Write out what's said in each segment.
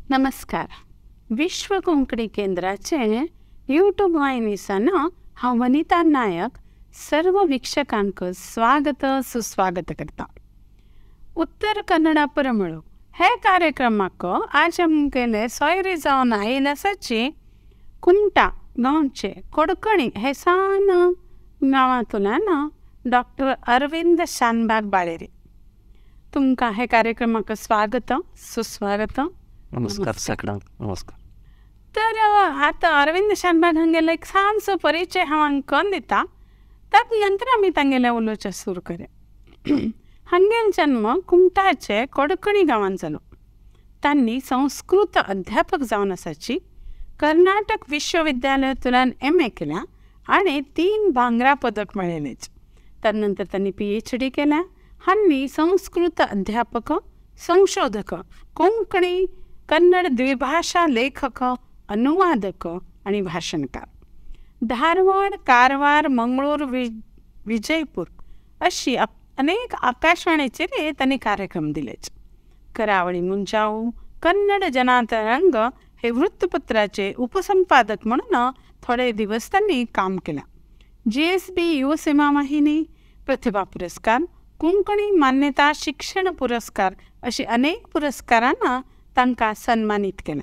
नमस्कार. विश्व कोंकणी केंद्राचे यूट्यूब वाहिनीसान हांव वनिता नायक सर्व वीक्षकांक स्वागत सुस्वागत करता. उत्तर कन्नडा परमळू हे कार्यक्रमाक आज आमगेले सोयरी जावन आयिल्ले आसाची कुमटा गांवचे कोडकणी हे सान गांवांतल्यान डॉक्टर अरविंद शानभाग बाळेरी. तुमकां हे कार्यक्रमाक स्वागत सुस्वागत. नमस्कार सगळ्यांक. नमस्कार. तर आतां अरविंद शानभाग हांगेलो एक ल्हानसो परिचय हांव हांकां दिता, तात नंतर आमी तांगेलें उलोवचें सुरू करया. हांगेलो जन्म कुमटाचे कोडकणी गांवांत जालो. तांणी संस्कृत अध्यापक जावन आसाची. कर्नाटक विश्वविद्यालयांतल्यान एम.ए. केल्या आनी 3 भांगरा पदक मेळयलेच. त्यानंतर तांणी PhD केल्या. हांणी संस्कृत अध्यापक, संशोधक, कोंकणी कन्नड द्विभाषा लेखक, अनुवादक आनी भाशणकार. धारवाड, कारवार, मंगळूर, विजयपूर अशी अनेक आकाशवाणीचेर तांणी कार्यक्रम दिलेच. करावळी मुंजाऊ, कन्नड जनातरंग हे वृत्तपत्राचे उपसंपादक म्हणून थोडे दिवस त्यांनी काम केलं. GSB Yuvasema वाहिनी, प्रतिभा पुरस्कार, कोंकणी मान्यता शिक्षण पुरस्कार अशी अनेक पुरस्कारांना तांकां सन्मानीत केला.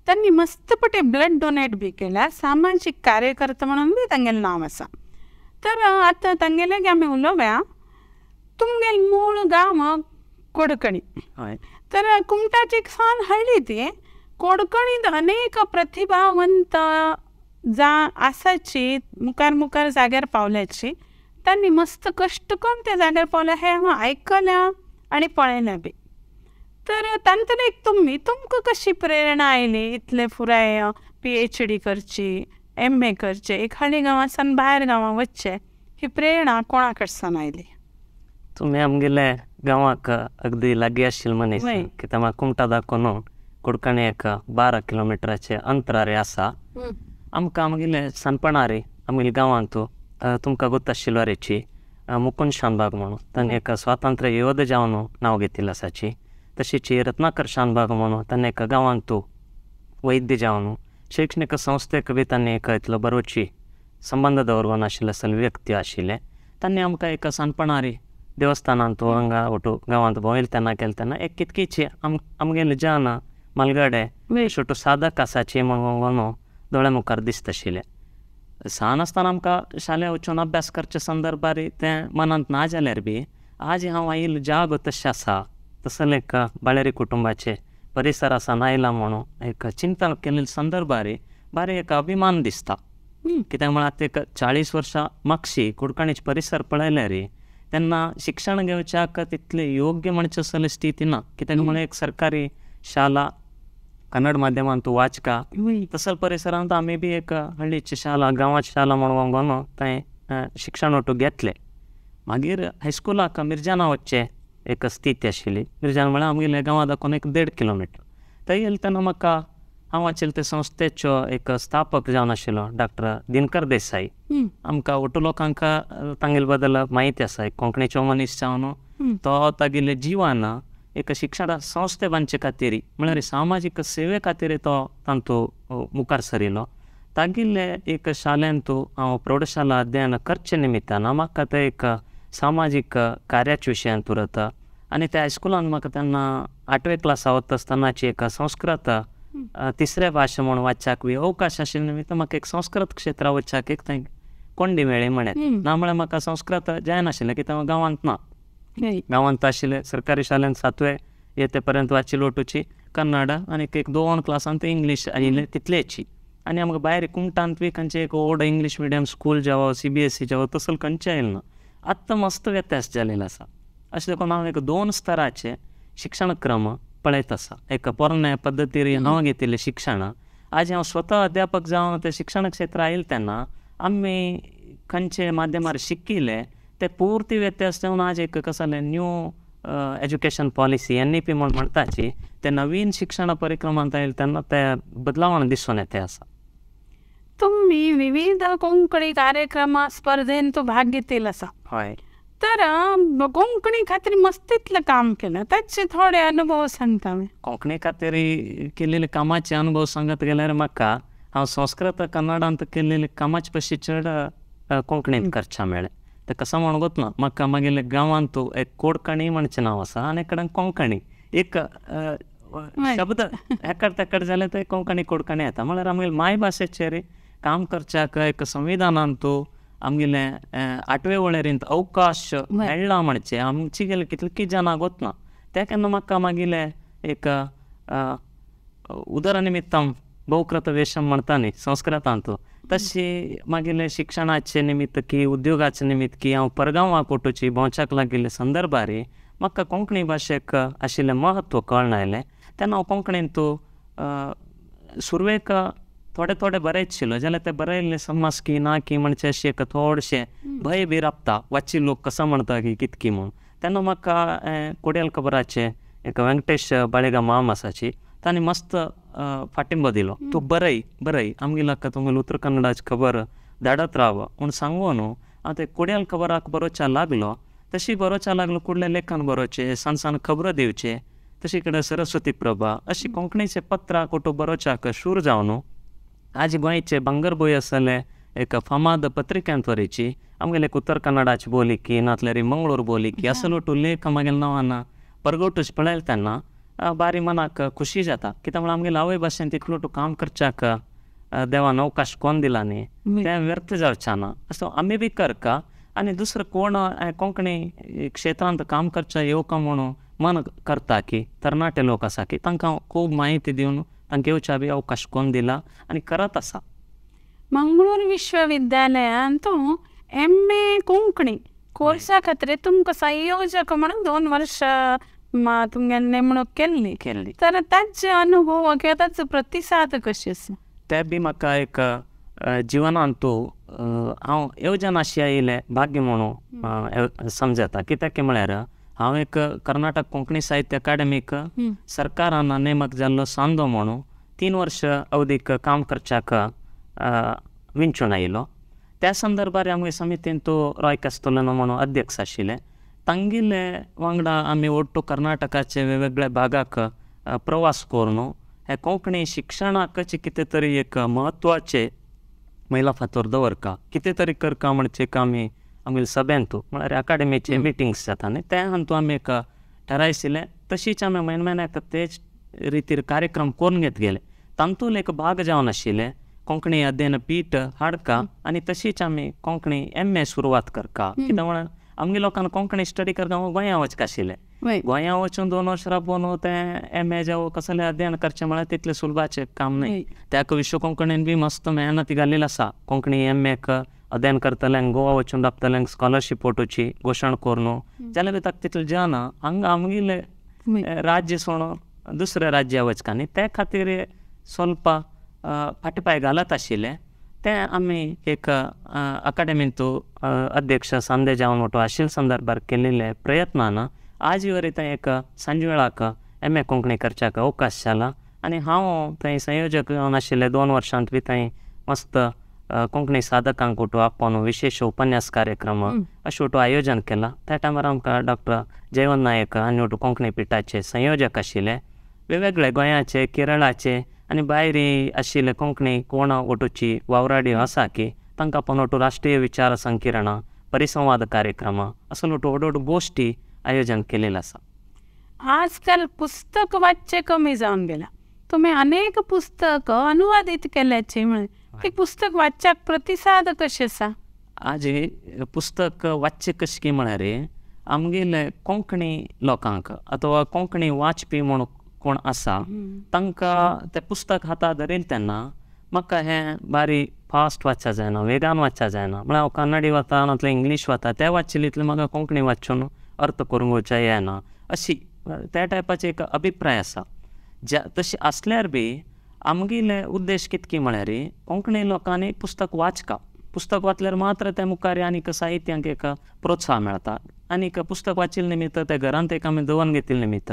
तांणी मस्तपटे ब्लड डोनेट बी केल्या. सामाजीक कार्यकर्ता म्हणून बी तांगेलें नांव आसा. तर आतां तांगेलें आमी उलोवया. तुमगेलें मूळ गांव कोडकणी. तर कुमटाची एक सान हळ्ळी ती. कोडकणींत अनेक प्रतिभावंत जा आसाची, मुखार मुखार जाग्यार पावल्याची. तांणी मस्त कश्ट करून त्या जाग्यार पावल्या हें हांव आयकलां आनी पळयलां बी. तर तांतले एक तुमी, तुमकां कशी प्रेरणा आयली इतले पुराय PhD करची, MA करचे, एक हळ्ळी गांवांसान भायर गांवां वचचें, ही प्रेरणा कोणा कडसान आयली? तुमी आमगेले गांवाक अगदी लागीं आशिल्ले मनीस, कित्याक कुमटा दाखोवन कोडकणी एक 12 किलोमिटराचे अंतरार आसा. आमकां आमगेले सानपणार आमगेले गांवांत तुमकां गोत आशिल्लो रेची मुकुंद शानभाग म्हणून तांणी एक स्वातंत्र्य योद्ध जावन नांव घेतिल्लें आसाची. तशीच रत्नाकर शानभाग म्हणून तांणी एका गांवांत वैद्य जावन शैक्षणिक संस्थेक बी तांणी एक इतलो बरोची संबंद दवरून आशिल्ले असल व्यक्ती आशिल्ले. तांणी आमकां एका सानपणार देवस्थानांत हांगा ओटू गांवांत भोंवयले तेन्ना केलें तेन्ना एक कितकीची आमगेले जान मालगाडे छोटो साधक आसाची म्हणून दोळ्या मुखार दिसता आशिल्लें. सान आसतना आमकां शाळेंत वचून अभ्यास करच्या संदर्भार तें मनांत ना जाल्यार बी आज हांव आयिल्लो जागो तशें आसा तसलें एक बाळेरी कुटुंबाचे परिसर आसा आयला म्हणून एक चिंतन केल्ले संदर्भार बारी एक अभिमान दिसता. कित्याक म्हळ्यार आतां एक 40 वर्सां मागशी कुडकणीचे परिसर पळयल्यार तेन्ना शिक्षण घेवच्याक तितलें योग्य म्हणचें असली स्थिती ना. कित्याक म्हळ्यार एक सरकारी शाळा कन्नड माध्यमांत वाचका तसल परिसरांत आमी बी एक हळ्ळीची शाळा, गांवाची शाळा म्हणून थंय शिक्षण ओटू घेतलें. मागीर हायस्कुलाक मिरजाना वचचें एक स्थिती आशिल्ली. मिरजान म्हळ्यार आमगेल्या गांवा दाखोवन एक 1.5 किलोमिटर. थंय येयलें तेन्ना म्हाका हांव आशिल्ले ते संस्थेचो एक स्थापक जावन आशिल्लो डॉक्टर दिनकर देसाई. आमकां ओटू लोकांक तांगेले बद्दल म्हायती आसा. एक कोंकणीचो मनीस जावन तो तागेले जिवान एक शिक्षण संस्थे बांदचे खातीर म्हळ्यार सामाजीक सेवे खातीर तो तांतू मुखार सरिल्लो. तागेले एक शाळेंत हांव प्रौढशाला अध्ययन करचे निमित्तान म्हाका तें एक सामाजीक कार्याच्या विशयांत उरता. आनी त्या हायस्कुलान म्हाका तेन्ना 8वे क्लासा वता आसतनाची एक संस्कृत तिसरे भाशा म्हूण वाचच्याक बी अवकाश आशिल्ले निमित्त म्हाका एक संस्कृत क्षेत्रां वचच्याक एक थंय कोंडी मेळ्ळी म्हणत. ना म्हळ्यार म्हाका संस्कृत जायनाशिल्लें कित्याक हांव गांवांत ना. गांवांत आशिल्ले सरकारी शाळेंत 7वे येते पर्यंत वाचिल्ली ओटूची कन्नड आनी एक 2 क्लासांत इंग्लीश आयिल्लें तितलेची. आनी आमकां भायर कुमटांत बी खंयचें एक व्हड इंग्लीश मिडियम स्कूल जावं CBSE जावं तसलें खंयचें आयलें ना. आतां मस्त व्यत्यास जालेलो आसा. अशें देखून हांव एक 2 स्तराचे शिक्षणक्रम पळयत आसा. एक पोरण्या पद्दतीर हांव घेतिल्लें शिक्षण, आज हांव स्वता अध्यापक जावन तें शिक्षण क्षेत्र आयलें तेन्ना आमी खंयचे माध्यमार शिकिल्ले ते पुर्ती व्यत्यास जावन आज एक कसलें न्यू एज्युकेशन पॉलिसी NEP म्हूण म्हणटाची ते नवीन शिक्षण परिक्रमांत आयलें तेन्ना ते बदलावण दिसून येते आसा. तुमी विविध कोंकणी कार्यक्रमा स्पर्धेन तूं भाग घेतिल्लो आसा. हय. तर कोंकणी खातीर मस्तीतलें काम केलें, ताचे थोडे अनुभव सांगता. कोंकणी खातीर केल्ले कामाचे अनुभव सांगत गेल्यार म्हाका हांव संस्कृत कन्नडांत केल्ले कामाचे पशी चड कोंकणींत करच्या मेळ्ळें. तें कसो म्हण ना, म्हाका मागीर गांवांत एक कोडकणी म्हणचें नांव आसा आनी कडेन कोंकणी एक शब्द एकड तेकड जाल्यार ते कोंकणी कोडकणी येता. म्हळ्यार आमगेले मायभाशेचेर काम करच्याक एक संविधानांत आमगेले आठवे वळेरींत अवकाश मेळ्ळा म्हणचे आमची गेले कितली जाणां गोतना. ते केन्ना म्हाका मागीले एक उदरनिमित्तम बहुकृत वेशम म्हणटा न्ही संस्कृतांत, तशी मागीले शिक्षणाचे निमित्त की उद्योगाचे निमित्त की हांव परगांवाक वटूची भोंवच्याक लागिल्ले संदर्भार म्हाका कोंकणी भाशेक आशिल्लें म्हत्व कळना आयलें. तेन्ना हांव कोंकणींत सुरवेक थोडे थोडे बरयतशिल्लो, जाल्यार ते बरयल्ले समज की ना की म्हणचे अशें एक थोडशें भंय बी राबता वाची लोक कसो म्हणटा की कितकी म्हूण. तेन्ना म्हाका कोड्याल खबराचे एक वेंकटेश बाळेगा माम आसाची तांणी मस्त फाटिंबो दिलो, तूं बरय बरय आमगेल्या तुमगेले उत्तर कन्नडाची खबर धाडत राव म्हूण सांगू न्हू. हांव ते कोड्याल खबराक बरोवच्या लागलो, तशी बरोवच्या लागलो कुडलें लेखन बरोवचें, सान सान खबरो दिवचे, तशी कडेन सरस्वती प्रभा अशी कोंकणीचे पत्रां कोटो बरोवच्याक शूर जावन न्हू. आज गोंयचे भांगरभूंय आसले एक फामाद पत्रिकेंत वरीची आमगेले एक उत्तर कन्नडाची बोली की नातल्यार मंगळूर बोली की असलो टू लेख आमगेले नांवान परगटूच पळयले तेन्ना बारी मनाक खुशी जाता. कित्याक म्हळ्यार आमगेले आवय भाशेन तितलो टू काम करच्याक देवान अवकाश कोण दिला न्ही, तें व्यर्थ जावचें ना. सो आमी बी करका आनी दुसरो कोण कोंकणी क्षेत्रांत काम करच्या येवका म्हणून मन करता की तरणाटे लोक आसा की तांकां खूब म्हायती दिवन तांकां येवच्या बी अवकाश कोण दिला आनी करत आसा. मंगळूर विश्वविद्यालयांत एम.ए. कोंकणी कोर्सा खातीर तुमकां संयोजक म्हणून 2 वर्ष तुमगे नेमणूक केल्ली केल्ली, तर ताचे अनुभव किंवा ताचो प्रतिसाद कशें आसा? ते बी म्हाका एक जिवनांत हांव येवजन अशी आयिल्लें भाग्य म्हणून समजता. कित्याक म्हळ्यार हांव एक कर्नाटक कोंकणी साहित्य अकादेमीक सरकारान नेमक जाल्लो सांदो म्हणून 3 वर्ष अवधीक काम करच्याक विंचून आयलो. त्या संदर्भार आमगे समितीन तो रॉय कास्तोलेनो म्हणून अध्यक्ष आशिल्ले, तांगेले वांगडा आमी ಒಟ್ಟು कर्नाटकाचे वेगवेगळ्या भागाक प्रवास करून हे कोंकणी शिक्षणाक कितें तरी एक म्हत्वाचें महिला फातोर दवरका कितें तरी करका म्हणचे आमी आमगेले सभेंत म्हळ्यार अकादेमीचे मिटिंग्स जाता न्ही ते हातूंत आमी एक ठरायशिल्लें. तशीच आमी म्हयन्या म्हयन्याक तेच रितीर कार्यक्रम करून घेत गेले. तातूंत एक भाग जावन आशिल्लें कोंकणी अध्ययन पीठ हाडका आनी तशीच आमी कोंकणी एम.ए. सुरवात करका. कित्याक म्हळ्यार आमगे लोकांक कोंकणी स्टडी करता गोंया वचका आशिल्लें, गोंया वचून 2 वर्सां राबोवन तें एम.ए. जावं कसलें अध्ययन करचें म्हळ्यार तितलें सुलभाचें काम न्हय. त्याक विश्व कोंकणीन बी मस्त मेहनत घाल्लेली आसा. कोंकणी एम.ए.क अध्ययन करतल्यांक गोवा वचून राबतल्यांक स्कॉलरशीप वटोवची घोशण करून जाल्यार बी ताका तितलें जायना. हांगा आमगेलें राज्य सोडून दुसऱ्या राज्या वचका न्ही, ते खातीर स्वल्प फाटी पांय घालत आशिल्लें. तें आमी एक अकादेमींत अध्यक्ष सांदे जावन वटो आशिल्ले संदर्भार केल्ले प्रयत्नान आज वरी थंय एक सांजवेळाक एम.ए. कोंकणी करच्याक अवकाश जाला आनी हांव थंय संयोजक जावन आशिल्ले 2 वर्सांत बी थंय मस्त कोंकणी साधकांक वटो आपोवन विशेश उपन्यास कार्यक्रम अशें वटो आयोजन केलां. त्या टायमार आमकां डॉक्टर जयवंत नायक आनी वटो कोंकणी पिठाचे संयोजक आशिल्ले. वेगवेगळे गोंयाचे केरळाचे आनी भायर आशिल्ले कोंकणी कोण वटूची वावराडी आसा की तांकां आपोवन वटू राष्ट्रीय विचार संकिरणां परिसंवाद कार्यक्रम असो वटू व्हड व्हड गोश्टी आयोजन केलेलें आसा. आजकाल पुस्तक वाचचें कमी जावन गेलां. तुमी अनेक पुस्तक अनुवादीत केल्याचे म्हळें, ते पुस्तक वाचच्याक प्रतिसाद कशें आसा? आज पुस्तक वाचचें कशें की म्हळ्यार आमगेले कोंकणी लोकांक अथवा कोंकणी वाचपी म्हूण कोण आसा तांकां तें पुस्तक हाता धरील तेन्ना म्हाका हें बारी फास्ट वाचच्या जायना, वेगान वाचच्या जायना. म्हळ्यार हांव कन्नडी वता नातल्यार इंग्लीश वता तें वाचिल्लें इतलें म्हाका कोंकणी वाचून अर्थ करूंक वचच्या येना अशी त्या टायपाचे एक अभिप्राय आसा. ज्या तशें आसल्यार बी आमगेले उद्देश कितकी म्हळ्यार कोंकणी लोकांनी पुस्तक वाचका, पुस्तक वाचल्यार मात्र त्या मुखार आनीक साहित्यांक एक प्रोत्साहन मेळटा आनीक पुस्तक वाचिल्ले निमित्त ते घरांत एक आमी दवरून घेतिल्ले निमित्त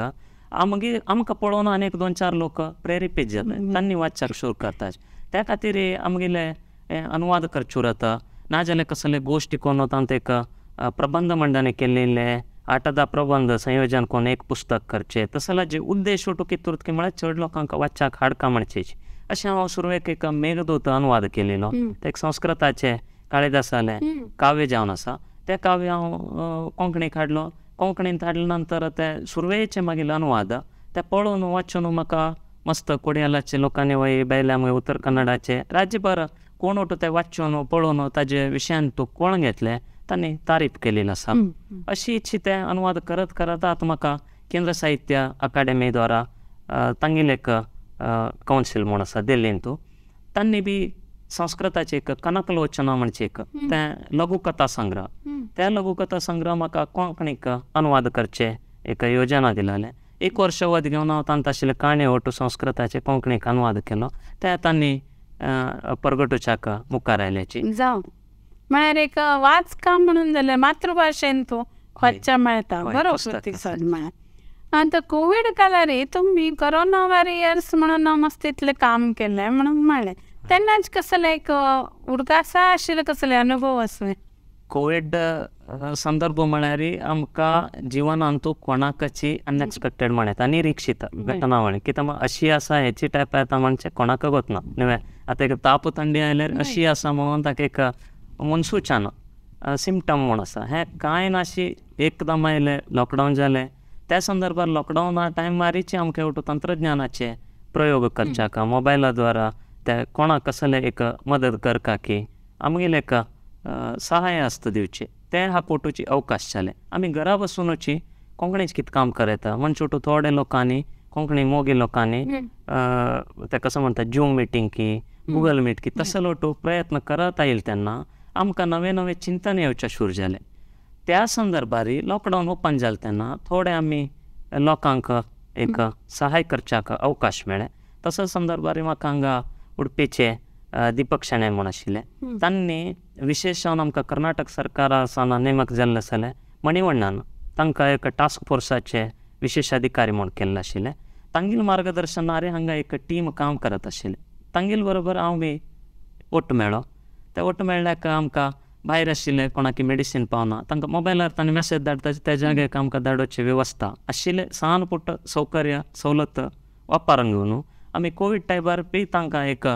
आमगेर आमकां पळोवन आनीक 2-4 लोक प्रेरिपीत जाता, तांणी वाचच्याक सुरू करता. त्या खातीर आमगेले अनुवाद करचे उरता, नाजाल्यार कसले गोश्टी करून तांकां एक प्रबंध मंडने केलेले 8-10 प्रबंध संयोजन कोण एक पुस्तक करचे तसला जे उद्देश होतो की तुरत की म्हळ्यार चड लोकांक वाच्याक हाडका म्हणचे अशें हांव सुरवेक एक मेघदूत अनुवाद केलेलो. ते एक संस्कृताचे काळिदासालें काव्य जावन आसा तें काव्य हांव कोंकणीक हाडलो. कोंकणींत हाडले नंतर ते सुरवेचे मागीर अनुवाद ते पळोवन वाचून म्हाका मस्त कोडियालाचे लोकांनी वय बेल्या मागीर उत्तर कन्नडाचे राज्यभर कोण ओटो ते वाचून पळोवन ताजे विशयान तूं कोण घेतले तांणी तारीफ केलेली आसा. अशी इच्छी ते अनुवाद करत करत आतां म्हाका केंद्र साहित्य अकादेमी द्वारा तांगेलें एक कावन्सील म्हूण आसा दिल्लींत तांणी बी संस्कृताचे एक कनकलोचना म्हणचे एक तें लघुकथा संग्रह त्या लघुकथा संग्रह म्हाका कोंकणीक अनुवाद करचे एक योजना दिलालें. एक वर्ष वध घेवन हांव तांकां आशिल्ले काणयो ओटू संस्कृताचे कोंकणीक अनुवाद केलो ते तांणी परगटूच्याक मुखार आयल्याची. जावं म्हळ्यार एक वाचका म्हणून जाल्यार मातृभाशेन तूं वाचच्या मेळटा बरो प्रतिसाद म्हळ्यार. आतां कोवीड काळार तुमी कोरोना वॉरियर्स म्हणून मस्त इतलें काम केलें म्हणून म्हणलें तेन्नाच कसलें एक उडगासा आशिल्ले कसले अनुभव आसले? कोवीड संदर्भ म्हळ्यार आमकां जिवनांत कोणाकची अनएक्सपेक्टेड म्हणत अनिरीक्षित घटनावळी कित्याक अशी आसा हेची टायप येता म्हणजे कोणाक वतना न्हय. आतां एक ताप थंडी आयल्यार अशी आसा म्हणून ताका एक मुन्सूचन सिमटम म्हूण आसा हें कांय नाशी एकदम आयलें लॉकडावन जालें त्या संदर्भार लॉकडावना टायमारीचे आमकां एवटो तंत्रज्ञानाचे प्रयोग करच्याक मोबायला द्वारा ते कोणाक कसलें एक मदत करका की आमगेलें एक सहाय आसता दिवचें ते हा फोटोची अवकाश जाले. आमी घरा बसूनची कोंकणीच कितें काम करता म्हणजे थोडे लोकांनी कोंकणी मोगी लोकांनी ते कसो म्हणटा जूम मिटींग की गुगल मीट की तसलो तो प्रयत्न करत आयल तेन्ना आमकां नवे नवे चिंतन येवचें सुरू जालें. त्या संदर्भार लॉकडावन ओपन जालें तेन्ना थोडे आमी लोकांक एक सहाय करच्याक अवकाश मेळ्ळें. तसो संदर्भार म्हाका हांगा उडपीचे दीपक शणै म्हूण आशिल्ले तांणी विशेश जावन आमकां कर्नाटक सरकारा सावन नेमक जाल्लें आसलें मणिवण्णान तांकां एक टास्क फोर्साचे विशेश अधिकारी म्हूण केल्लें आशिल्लें. तांगेले मार्गदर्शनार हांगा एक टीम काम करत आशिल्लें. तांगेले बरोबर हांव बी ओट मेळ्ळो. ते ओट मेळ्ळ्याक आमकां भायर आशिल्ले कोणाकी मेडिसीन पावना तांकां मोबायलार तांणी मॅसेज धाडटा त्या जाग्याक आमकां धाडोवची वेवस्था आशिल्ले सान पुट सौकर्य सवलत वापरून घेवन आमी कोवीड टायमार बी तांकां एक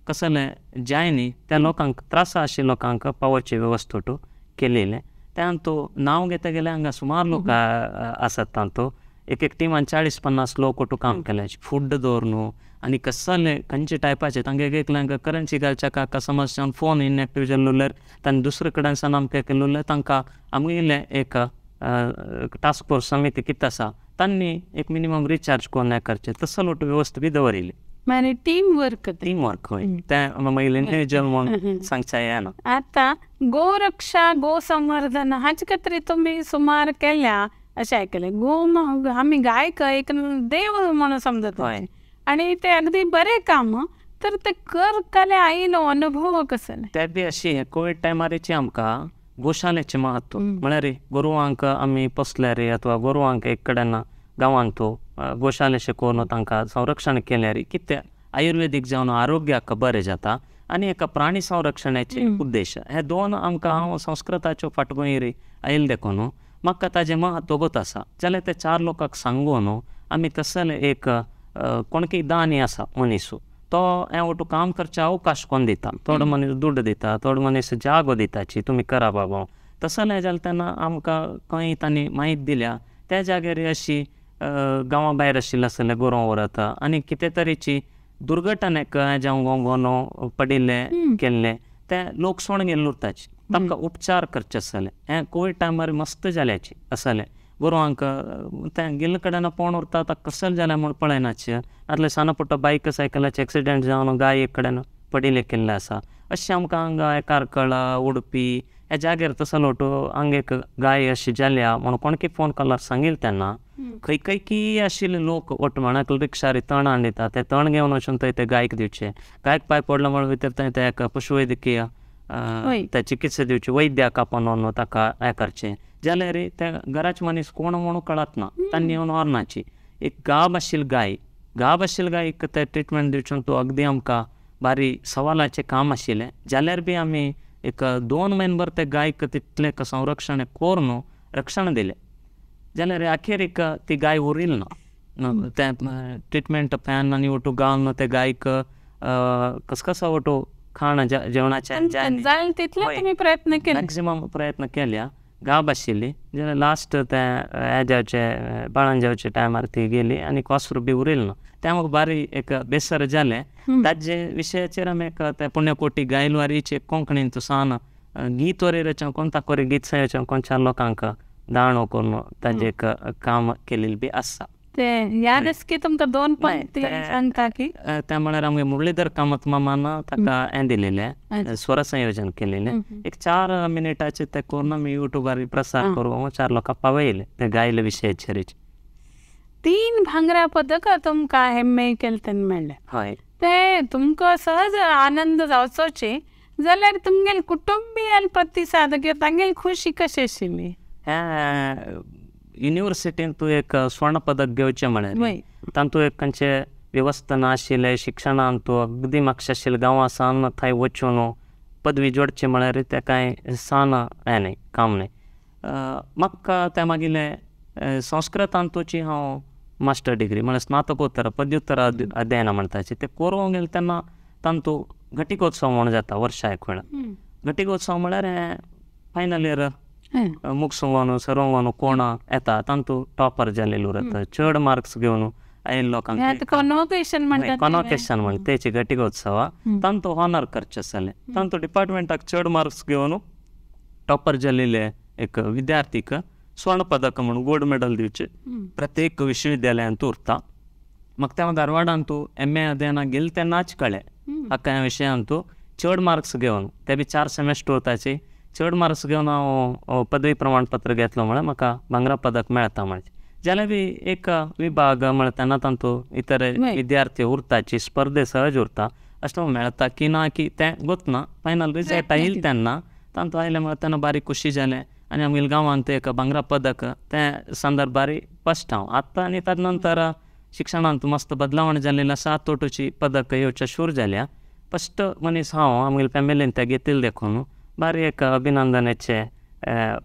कसलें जाय न्ही त्या लोकांक त्रास आशिल्ल्या लोकांक पावोवची वेवस्था केलेलें. त्यान तो नांव घेता गेल्यार हांगा सुमार लोक आसात तांतू एक एक टिमान 40-50 लोक ओटू काम केले फूड दवर न्हू आनी कसले खंयचे टायपाचे तांगे एकल्यांक करन्सी घालच्या काका समज फोन इनएक्टीव जाल्लो उरल्यार तांणी दुसरे कडेन सावन आमकां केल्लो उरल्यार तांकां आमगेलें एक टास्क फोर्स समिती कितें आसा तांणी एक मिनिमम रिचार्ज कोण हें करचें तसलो वेवस्था बी दवरिल्ली. मागीर टीम वर्क टीम वर्क हय तें मागीर इंडिविज्युअल म्हूण सांगचें येना. आतां गोरक्षा गोसंवर्धन हाचे खातीर तुमी सुमार केल्या अशें आयकलें. गो आमी गायक एक देव म्हणून समजता आनी ते अगदी बरें काम तर ते करताले आयलो अनुभव कसले? ते बी अशी कोवीड टायमारीची आमकां गोशालेचें महत्व म्हळ्यार गोरवांक आमी पोसल्यार अथवा गोरवांक एक कडेन गांवांत गोशालेशें करून तांकां संरक्षण केल्यार कितें आयुर्वेदीक जावन आरोग्याक बरें जाता आनी एका प्राणी संरक्षणाचे उद्देश हे दोन आमकां हांव संस्कृताच्यो फाटभुंयेर आयिल्लें देखून म्हाका ताजें महत्व गोत आसा. जाल्यार ते 4 लोकांक सांगून न्हू आमी तसले एक कोणकी दानी आसा मनीस तो हें ओटू काम करचे अवकाश कोण दिता थोडो मनीस दुड्ड दिता थोडो मनीस जागो दिताची तुमी करा बाबा तसलें जालें तेन्ना आमकां खंय तांणी म्हायती दिल्या त्या जाग्यार अशी गांवा भायर आशिल्लें आसलें गोरवां व्हरता आनी कितें तरेची दुर्घटनेक जावं गोंगोनो पडिल्लें केल्लें ते लोक सोण गेल्ले उरताची तांकां उपचार करचे आसले. हें कोवीड टायमार मस्त जाल्याची आसलें गोरवांक तें गेल्ले कडेन पोण उरता ताका कसलें जालें म्हूण पळयनाचे नातल्यार सान पुट्टो बायक सायकलाचे एक्सिडंट जावन गाय एक कडेन पडिल्लें केल्लें आसा. अशें आमकां हांगा कार्कळ उडपी ह्या जाग्यार तसलो हांगा एक गाय अशी जाल्या म्हूण कोणकी फोन कॉलार सांगिल्लें तेन्ना खंय खंय की आशिल्ले लोक ओट म्हणाक रिक्षार तण हाडून दिता ते तण घेवन वचून थंय ते गायक दिवचे गायक पांय पडलो म्हूण भितर थंय ते एक पशुवैद्यकीय ते चिकित्सा दिवची वैद्याक आपोवन ताका हें करचें जाल्यार त्या घराचे मनीस कोण म्हणून कळत ना तांणी येवन व्हरनाची. एक गाब आशिल्ली गाय गाब आशिल्ली गायक ते ट्रिटमेंट दिवचें तो अगदी आमकां भारी सवालाचें काम आशिल्लें जाल्यार बी आमी एक 2 म्हयनभर ते गायक तितलें संरक्षण करून रक्षण दिलें जाल्यार अखेरीक ती गाय उरिल ना. तें ट्रिटमेंट फॅन आनी ओटू घालून ते गायक कसकसो ओटू खाण जेवणाचें जाय तितले तुमी प्रयत्न केले, मॅक्सिमम प्रयत्न केल्या. गाब आशिल्ली जाल्यार लास्ट तें हें जावचें बाळान जावचे टायमार ती गेली आनी वासरू बी उरिल ना. तें म्हाका बारी एक बेसर जालें. ताजे विशयाचेर आमी एक ते पुण्यकोटी गायलवारीचे कोंकणींत सान गीत वरी रचून कोणता कोरी गीत संयोजन कोणच्या लोकांक दाणो करून ताजें एक काम केलेलें बी आसा. ते याद आसा की तुमकां 2 पंक्ती सांगता की त्या म्हळ्यार आमगे मुरलीधर कामत मामान ताका हें दिलेलें स्वर संयोजन केलेलें. एक 4 मिनटाचें तें करून आमी युट्यूबार प्रसार करून 4 लोकांक पावयलें ते गायले विशयाचेर. 3 भांगरा पदक तुमकां हेम्मे केलें तेन्ना मेळ्ळें. हय, ते तुमकां सहज आनंद जावचोच जाल्यार तुमगेले कुटुंबियान प्रतिसाद किंवा तांगेली खुशी कशी आशिल्ली? हें युनिवर्सिटीन तूं एक स्वर्ण पदक घेवचें म्हळ्यार तातूंत एक खंयचें वेवस्था नाशिल्लें शिक्षणान तूं अगदी मातशें आशिल्लें गांवां सावन थंय वचून पदवी जोडची म्हळ्यार तें कांय सान हें न्हय काम न्हय. म्हाका तें मागीर संस्कृतांतूची हांव मास्टर डिग्री म्हळ्यार स्नातकोत्तर पदव्युत्तर अध्ययन म्हणटाचे तें करूंक गेलें तेन्ना तातूंत घटिकोत्सव म्हूण जाता वर्सा एक वेळा. घटिकोत्सव म्हळ्यार हें फायनल इयर मुगसुंगोन सरोंगोन कोण येता तांतू टॉपर जालेले उरता चड मार्क्स घेवन आयिल्ले लोकांक कॉन्वोकेशन म्हणटा, कॉन्वोकेशन म्हणटा तेची घटिकोत्सव तांतू ऑनर करचें आसलें. तांतू डिपार्टमेंटाक चड मार्क्स घेवन टॉपर जालेले एक विद्यार्थीक स्वर्ण पदक म्हणून गोल्ड मेडल दिवचें प्रत्येक विश्वविद्यालयांत उरता. म्हाका तेन्ना धारवाडांतू एम ए अध्ययनाक गेले तेन्नाच कळ्ळें हाका ह्या विशयांतू चड मार्क्स घेवन ते बी 4 सेमेस्टर उरताची चड मार्क्स घेवन हांव पदवी प्रमाणपत्र घेतलो म्हळ्यार म्हाका भांगरा पदक मेळटा म्हणजे. जाल्यार बी एक विभाग म्हळ्यार तेन्ना तातूंत इतर विद्यार्थी उरताची स्पर्धे सहज उरता अशें मेळटा की ना की तें गोतना फायनल रिजल्ट आयिल्लें तेन्ना तातूंत आयलें म्हळ्यार तेन्ना बारीक खुशी जालें आनी आमगेल्या गांवांत एक भांगरा पदक तें संदर्भार फस्ट हांव. आतां आनी ताजे नंतर शिक्षणांत मस्त बदलावण जाल्लें आसा. आतोटूची पदक येवच्या शूर जाल्या फस्ट मनीस हांव आमगेल्या फॅमिलीन तें घेतिल्लें देखून बारी एक अभिनंदनाचे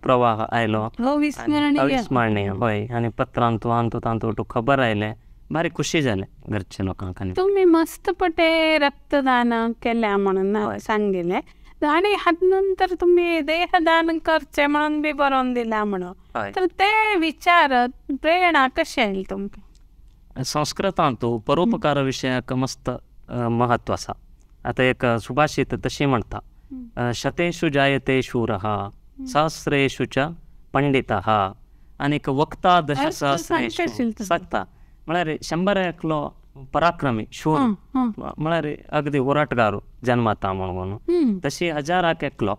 प्रवाह आयलो अविस्मरणीय. हय, आनी पत्रांतू आंतू तांतू खबर आयलें बारी खुशी जालें घरच्या लोकांक. आनी तुमी मस्त पटे रक्तदान केल्या म्हणून सांगिल्लें आनी हात नंतर तुमी देहदान करचें म्हणून बी बरोवन दिलां म्हणून, तर ते विचार प्रेरणा कशी आयली तुमकां? संस्कृतांतू परोपकार विशयाक मस्त महत्व आसा. आतां एक सुभाषित तशी म्हणटा, शतेषु जायते शूरः सहस्रेषु च पंडितः आनीक वक्ता दशसहस्रेषु सत्ता. म्हळ्यार 100 एकलो पराक्रमी शूर म्हळ्यार अगदी होराटगार जन्मता म्हणून, तशी 1000 एकलो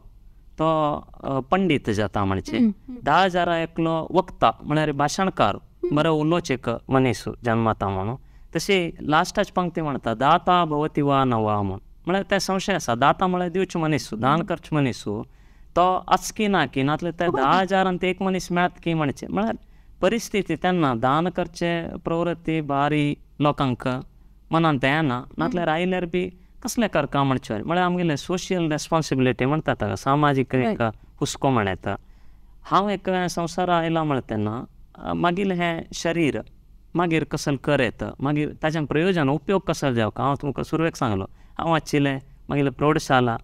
तो पंडित जाता म्हणजे, 10,000 एकलो वक्ता म्हळ्यार भाशणकार बरो उलोवचें एक मनीस जन्मता म्हणून, तशी लास्टाच पंक्ती म्हणटा दाता भवती वा न वा म्हूण. म्हळ्यार तें संशय आसा. दाता म्हळ्यार दिवचो मनीस, दान करचो मनीस तो आसकी ना की नातले ते 10,000 एक मनीस मेळत की म्हणचे. म्हळ्यार परिस्थिती तेन्ना दान करचे प्रवृत्ती भारी लोकांक मनांत येना, नातल्यार आयल्यार बी कसलें करका म्हणचें. म्हळ्यार आमगेलें सोशियल रेस्पॉन्सिबिलिटी म्हणटा ताका, सामाजीक एक हुस्को म्हण येता. हांव एक संवसारा आयला म्हळ्यार तेन्ना मागीर हें शरीर मागीर कसल कर येता, मागीर ताजें प्रयोजन उपयोग कसो जावका. हांव तुमकां सुरवेक सांगलो हांव वाचिल्लें मागीर प्रौढशाला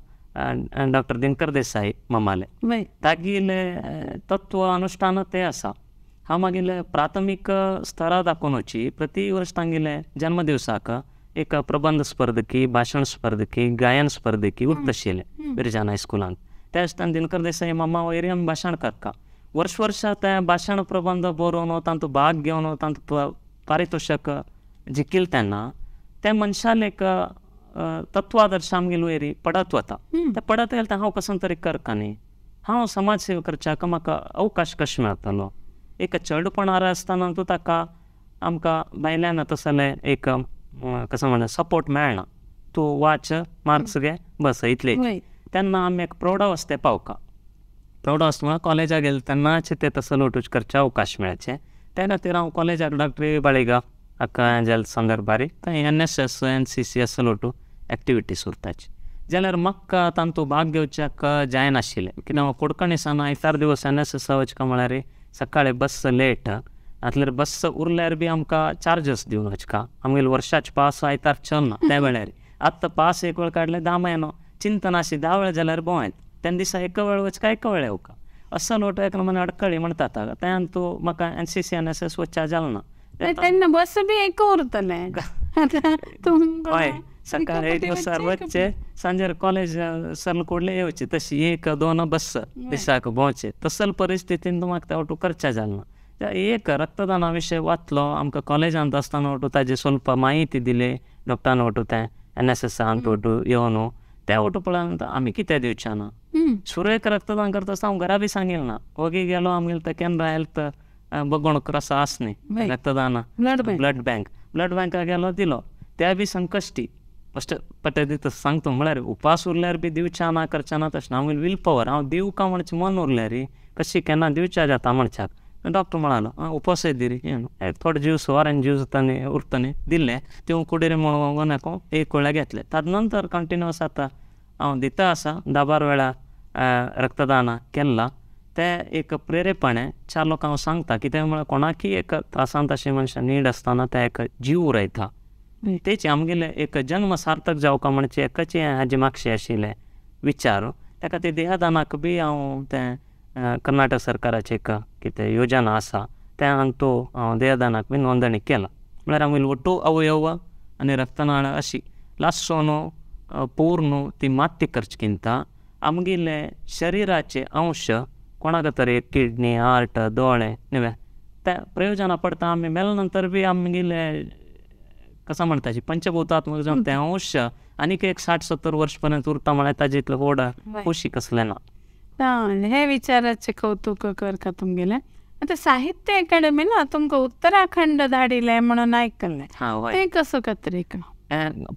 डॉक्टर दिनकर देसाई मामालें तागेले तत्व अनुष्ठान तें आसा. हांव मागीर प्राथमीक स्तरा दाखोवची प्रति वर्स तांगेले जन्मदिवसाक एक प्रबंध स्पर्धकी, भाशण स्पर्धकी, गायन स्पर्धकी उरताशिल्लें बिरजान हायस्कुलांत. त्या आसतना दिनकर देसाई मामा वयर आमी भाशण करता वर्स वर्सा तें भाशण प्रबंध बरोवन तातूंत भाग घेवन तातूंत पारितोशक जिखिल्लें तेन्ना तें मनशाले एक तत्वादर्श आमगेले वयर पडत वता. तें पडत गेलें तें हांव कसो तरी करका न्ही, हांव समाज सेवा करच्याक म्हाका अवकाश कशें मेळटलो. एक चेडपणार आसतना तूं ताका आमकां भायल्यान तसलें एक कसो म्हणटा सपोर्ट मेळना, तूं वाच मार्क्स घे बस इतलें. तेन्ना आमी एक प्रौढावस्थे पावका, प्रौढावस्था म्हळ्यार कॉलेजाक गेले तेन्नाच ते तसो लोटूच करचे अवकाश मेळचे. त्या खातीर हांव कॉलेजाक डॉक्टर बाळिगा हाका जाल्या संदर्भार थंय NSS NCC असो लोटू एक्टिविटीज उरताची. जाल्यार म्हाका तांतू भाग घेवच्याक जायनाशिल्लें कित्याक कुडकणी सान आयतार दिवस एन एस एस वचका म्हळ्यार सकाळी बस लेट नातल्यार बस उरल्यार बी आमकां चार्जस दिवन वचका आमगेले वर्साचे पास आयतार चलना त्या वेळार. आतां पास एक वेळ काडले 10 म्हयनो चिंतनाशी 10 वेळ जाल्यार भोंव येता तेन्ना दिसा एक वेळ वचका एक वेळ येवका असल वटो एक नमुने अडकळी म्हणटात त्यान तूं म्हाका N C C N S S वचच्या जालें ना. तेन्ना बस बी एक उरतलें. हय सकाळी 8 वसार वचचे सांजेर कॉलेज सरल कोडले येवचे तशी 1 2 बस दिसाक भोंवचे तसल परिस्थितीन तूं म्हाका वटू करच्या जालें ना. एक रक्तदाना विशय वाचलो आमकां कॉलेजांत आसतना वटू ताजी स्वल्प माहिती दिली डॉक्टरान वटू तें एन एस एसान वटू येवन तें वटू पळोवन आमी कितें दिवचें ना. सुरवेक रक्तदान करता आसतना हांव घरा बी सांगिल्लें ना वगी गेलो आमगेले ते केनरा हेल्थ बगोण क्रॉस आस न्ही रक्तदान ब्लड बँक ब्लड बँका गेलो दिलो त्या बी संकश्टी फस्ट पटे दिता सांगता म्हळ्यार उपास उरल्यार बी दिवच्या ना करच्या ना तशें ना आमगेलें will power हांव दिवं काय म्हणचें मन उरल्यार कशी केन्ना दिवच्या जाता म्हणच्याक डॉक्टर म्हणालो उपासय दी रे थोडे ज्यूस ऑरेंज ज्यूस तांणी उरता न्ही दिल्ले त्यो कुडीर म्हणून एक वेळा घेतले ताजे नंतर कंटिन्युअस आतां हांव दिता आसा 10-12 वेळा रक्तदान केलां तें एक प्रेरेपण 4 लोकांक हांव सांगता कित्याक म्हळ्यार कोणाकय एक त्रासांत अशें मनशां नीड आसतना ते एक जीव उरयता तेचे आमगेले एक जन्म सार्थक जावका म्हणचे एकच हाजे मागशें आशिल्लें विचार त्या खातीर देहदानाक बी हांव तें कर्नाटक सरकाराचें एक कितें योजना आसा तें हांगा तो हांव देहदानाक बी नोंदणी केला म्हळ्यार आमगेले ಒಟ್ಟು ಅವಯವ आनी रक्तनाळ अशी लासो पूर्ण ती माती करचेकिंत आमगेले शरिराचे अंश कोणाक तरी किडनी हार्ट दोळे न्हय त्या प्रयोजना पडटा आमी मेले नंतर बी आमगेले कसो म्हणटा पंचभूतात्मक जावन ते अंश आनीक एक 60-70 वर्स पर्यंत उरता म्हळ्यार ताजे इतलो व्हड खोशी कसलें ना. हे विचाराचे कौतुक करता तुमगेलें. आतां साहित्य अकाडेमीन तुमकां उत्तराखंड धाडिल्लें म्हणून आयकल्लें तें कसो खातीर?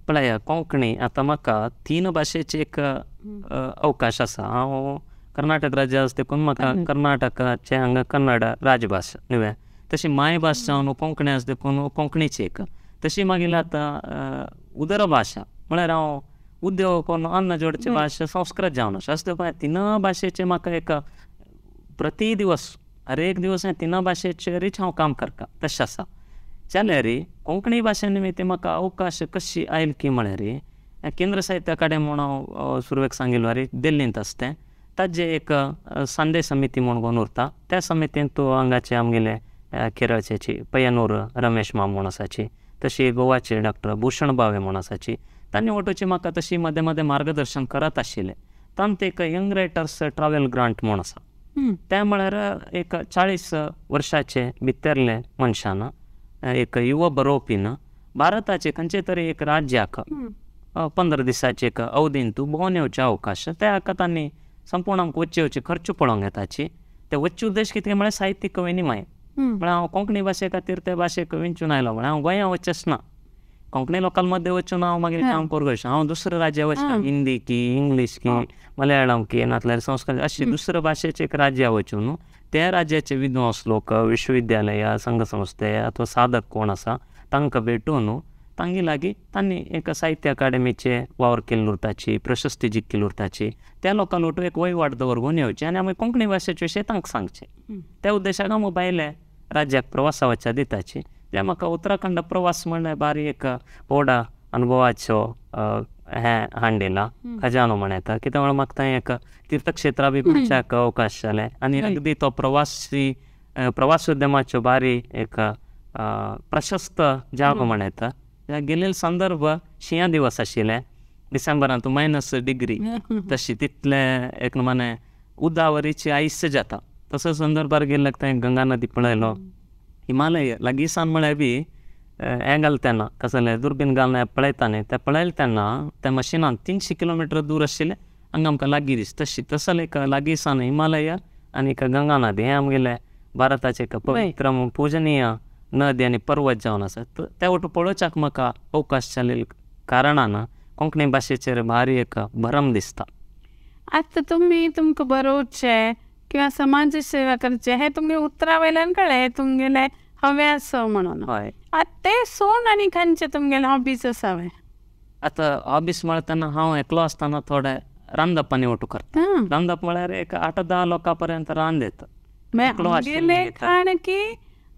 पळय कोंकणी आतां म्हाका 3 भाशेचे एक अवकाश आसा. हांव कर्नाटक राज्य आसा देखून म्हाका कर्नाटकाचें हांगा कन्नड राजभास न्हय तशी मायभास जावन कोंकणी आसा देखून कोंकणीची एक तशी मागीर आतां उदर भाशा म्हळ्यार हांव उद्योग करून अन्न जोडची भाशा संस्कृत जावन आसा अशें देखून 3 भाशेचें म्हाका एक प्रति दिवस हर एक दिवस 3 भाशेचेरूच हांव काम करता तशें आसा. जाल्यार कोंकणी भाशे निमित्त म्हाका अवकाश कशी आयल की म्हळ्यार केंद्र साहित्य अकाडेमी म्हूण हांव सुरवेक सांगिल्लो रे दिल्लींत आसा तें ताजे एक सांदे समिती म्हणून उरता त्या समितींत तूं हांगाचे आमगेले केरळचे पय्यनूर रमेश माम म्हूण आसाची तशी गोवाचे डॉक्टर भूषण भावे म्हूण आसाची तांणी वटोची म्हाका तशी मदें मदें मार्गदर्शन करत आशिल्लें. तांत एक यंग रायटर्स ट्रॅव्हल ग्रांट म्हूण आसा तें म्हळ्यार एक 40 वर्साचे भितरले मनशान एक युवा बरोवपीन भारताचे खंयचे तरी एक राज्याक 15 दिसाचे एक अवधीन तूं भोंवन येवचे अवकाश त्या तांणी संपूर्ण आमकां वच्चे वच्चे खर्च पळोवंक येताची ते वच्चे उद्देश कितें म्हळ्यार साहित्यीक विनिमय म्हळ्यार हांव कोंकणी भाशे खातीर ते भाशेक विंचून आयलो म्हळ्यार हांव गोंया वचचेंच ना कोंकणी लोकां मदें वचून हांव मागीर काम करूंक हांव दुसऱ्या राज्या वचना हिंदी की इंग्लीश की मलयाळम की नातल्यार संस्कृत अशी दुसऱ्या भाशेचे एक राज्या वचून त्या राज्याचे विद्वांस लोक विश्वविद्यालय संघ संस्थे अथवा साधक कोण आसा तांकां भेटून तांगे लागीं तांणी एक साहित्य अकाडेमीचे वावर केल्लो उरताची प्रशस्ती जिखिल्ली उरताची त्या लोकां लोटू एक वयवाट दवरून येवचे आनी आमी कोंकणी भाशेचे विशय तांकां सांगचे त्या उद्देशाक आमी भायले राज्याक प्रवासा वचच्या दिताची. त्या म्हाका उत्तराखंड प्रवास म्हणल्यार बारी एक व्हड अनुभवाचो हें हांडिला खजानो म्हण येता कित्याक म्हळ्यार म्हाका थंय एक तीर्थक्षेत्रां बी पळोवच्याक अवकाश जालें आनी अगदी तो प्रवासी प्रवासोद्यमाच्यो बारी एक प्रशस्त जागो म्हण येता. गेल्ले संदर्भ शिंया दिवस आशिल्ले डिसेंबरांत -डिग्री तशी तितले एक माने उदावरीची आयस जाता तसो संदर्भार गेल्ल्याक थंय गंगा नदी पळयलो हिमालय लागीं सान म्हळ्यार बी हें घालता तेन्ना कसलें दुर्बीन घालून पळयता न्ही तें पळयलें तेन्ना त्या मशिनान 300 किलोमिटर दूर आशिल्लें हांगा आमकां लागीं दिस तशी तसले एक लागीं सान हिमालय आनी एक गंगा नदी हें आमगेलें भारताचें एक पवित्र पुजनीय नदी आनी पर्वत जावन आसा. त्या वटू पळोवच्याक म्हाका अवकाश जाल्ले कारणान कोंकणी भाशेचेर भारी एक भरम दिसता. आतां तुमी तुमकां बरोवचें किंवा समाज सेवा करचे हे तुमगे उतरां वयल्यान कळ्ळें तुमगेलें हव्यास म्हणून. हय आतां तें सोड आनी खंयचे तुमगेले हॉबीज आसा? आतां हॉबीज म्हळ्यार हांव एकलो आसतना थोडे रांदप आनी ओटू करता. रांदप म्हळ्यार एक 8-10 लोकां पर्यंत रांद येता.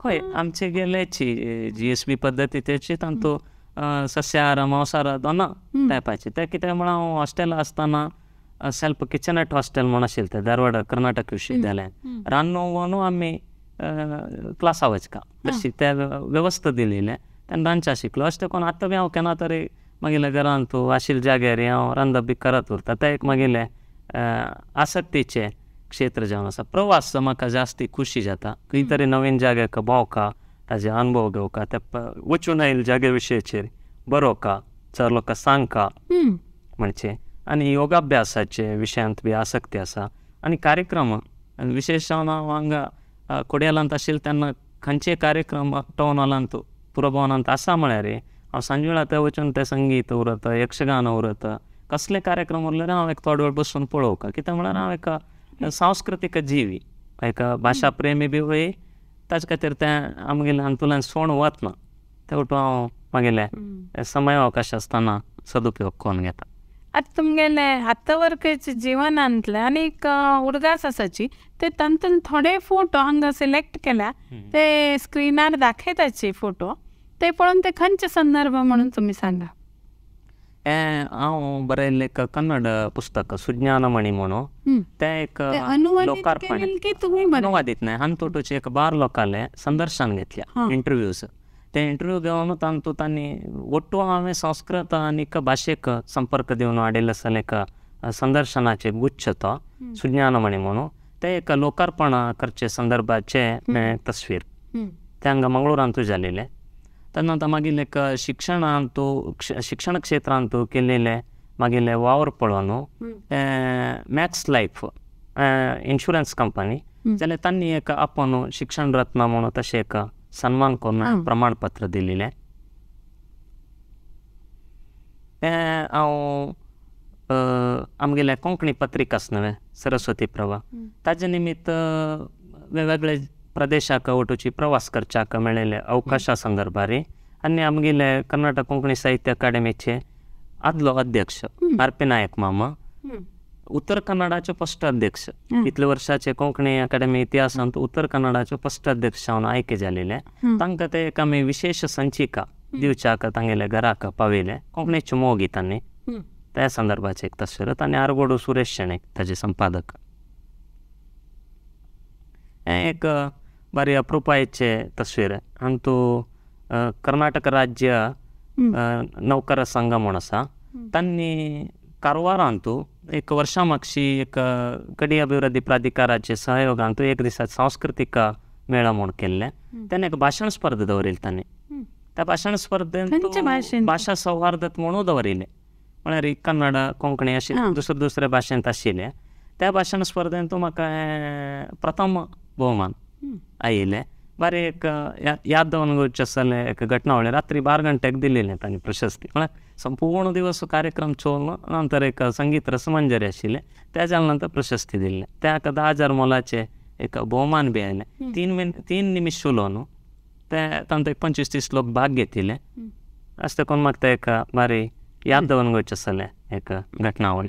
हय, आमचे गेल्याची जी एस बी पद्दती तेची तांतू सस्याहार मांसाहार दोना टायपाचे. ते कितें म्हळ्यार हांव हॉस्टेल आसतना सेल्फ किचनएट हॉस्टेल म्हूण आशिल्लें तें धारवाड कर्नाटक विश्वविद्यालयान रांदून आमी क्लासा वचका तशी ते वेवस्था दिलेले तेन्ना रांदच्या शिकलो. अशें करून आतां बी हांव केन्ना तरी मागीर घरांत तूं आशिल्ल्या जाग्यार हांव रांदप बी करत उरता. तें एक मागीर आसक्तीचें क्षेत्र जावन आसा. प्रवास म्हाका जास्ती खुशी जाता, खंय तरी नवीन जाग्याक भोंवका, ताजे अनुभव घेवका, ते वचून आयिल्ले जागे विशयाचेर बरोवका, चड लोकांक सांगका म्हणचे. आनी योगाभ्यासाचे विशयांत बी आसक्ती आसा. आनी कार्यक्रम विशेश जावन हांव हांगा कोडियालांत आशिल्लें तेन्ना खंयचे कार्यक्रम टावन हॉलांत पुरभवनांत आसा म्हळ्यार हांव सांजवेळा थंय वचून तें संगीत उरता, यक्षगान उरता, कसले कार्यक्रम उरल्यार हांव एक थोडो वेळ बसून पळोवका. कित्याक म्हळ्यार हांव एक सांस्कृतीक जिवी, एक भाशा प्रेमी बी वय, ताजे खातीर तें आमगेलें हातूंतल्यान सोण वतना ते वटून हांव मागीर समय अवकाश आसतना सदुपयोग करून घेता. आतां तुमगेले आतां जिवनांतले आनीक उडगास आसाची ते तातूंत थोडे फोटो हांगा सिलेक्ट केल्या ते स्क्रिनार दाखयताची फोटो ते पळोवन ते खंयचे संदर्भ म्हणून तुमी सांगा. हांव बरयल्लें एक कन्नड पुस्तक सुज्ञानमणी म्हणून, तें एक लोकार्पण अनुवादीत न्हय, हातूंतच एक 12 लोकांले संदर्शन घेतल्या इंटरव्यूज. ते इंटरव्यू घेवन तांतू तांणी ಒಟ್ಟು हांवें संस्कृत आनी भाशेक संपर्क दिवन हाडिल्लें आसलें एक संदर्शनाचें गुच्छ तो सुज्ञानमणी म्हणून. तें एक लोकार्पण करचे संदर्भाचें तस्वीर तें हांगा मंगळुरांतूय जालेलें. तेन्ना मागीर एक शिक्षणांतू शिक्षण क्षेत्रांतू केल्लें मागीर वावर पळोवन मॅक्स लायफ इन्शुरन्स कंपनी जाल्यार तांणी एक आपोवन शिक्षण रत्न म्हणून तशें एक सन्मान करून प्रमाणपत्र दिलेलें. तें हांव आमगेलें कोंकणी पत्रिका आसा न्हय सरस्वती प्रभा, ताजे निमित्त वेगवेगळे प्रदेशाक वटूची प्रवास करच्याक मेळिल्ले अवकाशा संदर्भार आनी आमगेले कर्नाटक कोंकणी साहित्य अकादेमीचे आदलो अध्यक्ष आर पी नायक मामा, उत्तर कन्नडाचे फस्ट अध्यक्ष, इतले वर्षाचे कोंकणी अकादेमी इतिहासांत उत्तर कन्नडाचे फस्ट अध्यक्ष जावन आयके जालेले. तांकां ते एक आमी विशेश संचिका दिवच्याक तांगेले घराक पावयले. कोंकणीचे मोगी तांणी त्या संदर्भाचे एक तस्वीर. आनी आरगोडू सुरेश शेणेक ताजे संपादक. हें एक बरी अप्रुपायेचे तस्वीर. हातूंत कर्नाटक राज्य नौकर संघ म्हूण आसा, तांणी कारवारांतू एक वर्षा मागशी एक कडी अभिवृद्धी प्राधिकाराचे सहयोगांतू एक दिसा सांस्कृतीक मेळा म्हूण केल्लें. तेन्ना एक भाशण स्पर्धा दवरिल्ली तांणी. त्या भाशण स्पर्धेंत भाशा सौहार्द म्हणून दवरिल्लें, म्हळ्यार कन्नड कोंकणी अशें दुसरे दुसरे भाशेंत आशिल्लें. त्या भाशण स्पर्धेंत म्हाका प्रथम भोवमान आयिल्लें. बरें एक याद दवरून वचचें आसलें एक घटना म्हणल्यार रात्री 12 घंट्याक दिलेलें तांणी प्रशस्ती. म्हळ्यार संपूर्ण दिवस कार्यक्रम चोवन नंतर एक संगीत रसमंजरी आशिल्लें, त्या जाल्या नंतर प्रशस्ती दिल्लें. त्या 10,000 मोलाचें एक भोवमान बी आयलें. 3 निमिश उलोवन ते तांतूत एक 25-30 लोक भाग घेतिल्ले. अशें करून म्हाका तें एक बरी याद दवरून वचचें आसलें एक घटनावळ.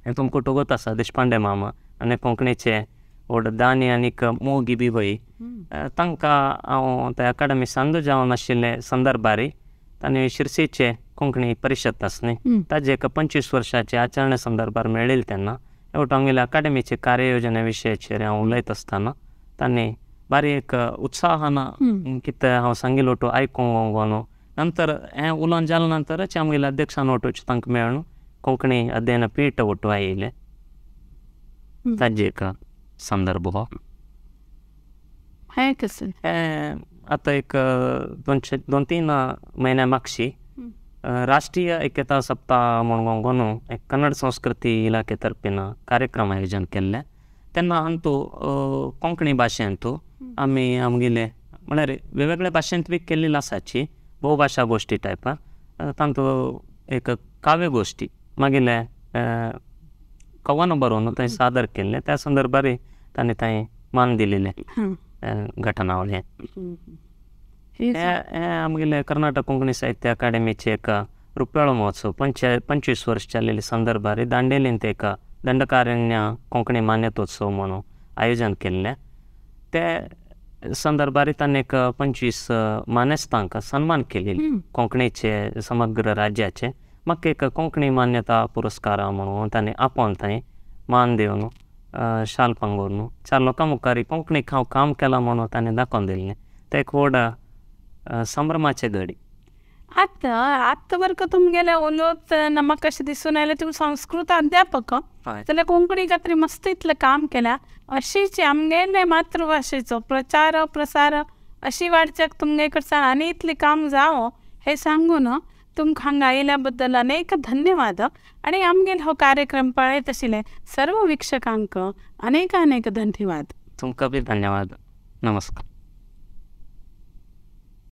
हें तुमकां टोगत आसा देशपांडे मामा आनी कोंकणीचे व्हड दानी आनीक मोगी बी वय, तांकां हांव त्या अकादमी सांदू जावन आशिल्ले संदर्भार तांणी शिरसीचे कोंकणी परिशद आसा न्ही ताजे एक 25 वर्साचे आचरणे संदर्भार मेळिल्ले. तेन्ना एवटो आमगेले अकादमीचे कार्ययोजने विशयाचेर हांव उलयत आसतना तांणी बारी एक उत्साहान कितें हांव सांगिल्लो वटू आयकूंक न्हू. नंतर हें उलोवन जाल्या नंतरच आमगेल्या अध्यक्षान वटूचे तांकां मेळून कोंकणी अध्ययन पीठ वटू आयिल्लें. ताजे एक संदर्भ हो. हें कशें आतां एक 2-3 म्हयन्या मागशी राष्ट्रीय एकता सप्ताह म्हणून न्हू एक कन्नड संस्कृती इलाखे तर्फेन कार्यक्रम आयोजन केल्लें. तेन्ना हातूंत कोंकणी भाशेंत आमी आमगेले म्हळ्यार वेगवेगळ्या भाशेंत बी केल्ली आसाची भोवभाशा गोश्टी टायपान तातूंत एक काव्य गोश्टी मागीर कवन बरोवन थंय सादर केल्लें. त्या संदर्भार तांणी थंय मान दिलेलें घटनावळ. हें आमगेले कर्नाटक कोंकणी साहित्य अकादेमीचे एक रुपेळो महोत्सव 25 वर्ष चाललेले संदर्भार दांडेलींत एक दंडकारण्य कोंकणी मान्यतोत्सव म्हणून आयोजन केल्लें. ते संदर्भार तांणी एक 25 मानेस्तांक सन्मान केले कोंकणीचे समग्र राज्याचे. म्हाका एक कोंकणी मान्यता पुरस्कार म्हणून तांणी आपोवन थंय मान दिवन शाल पांगूरून 4 लोकां मुखार कोंकणीक हांव काम केलां म्हणून ताणें दाखोवन दिल्लें. तें एक व्हड संभ्रमाचे घडी. आतां आतां वर्ग तुमगेले उलोवप म्हाका कशें दिसून आयलें, तुमी संस्कृत अध्यापक जाल्यार कोंकणी खातीर मस्त इतलें काम केलां. अशीच आमगेले मातृभाशेचो प्रचार प्रसार अशी वाडच्याक तुमगे कडच्यान आनी इतलें काम जावो हें सांगून तुमकां हांगा आयिल्ल्या बद्दल अनेक धन्यवाद. आनी आमगेलो हो कार्यक्रम पळयत आशिल्ले सर्व वीक्षकांक अनेक अनेक धन्यवाद. तुमकां बी धन्यवाद. नमस्कार.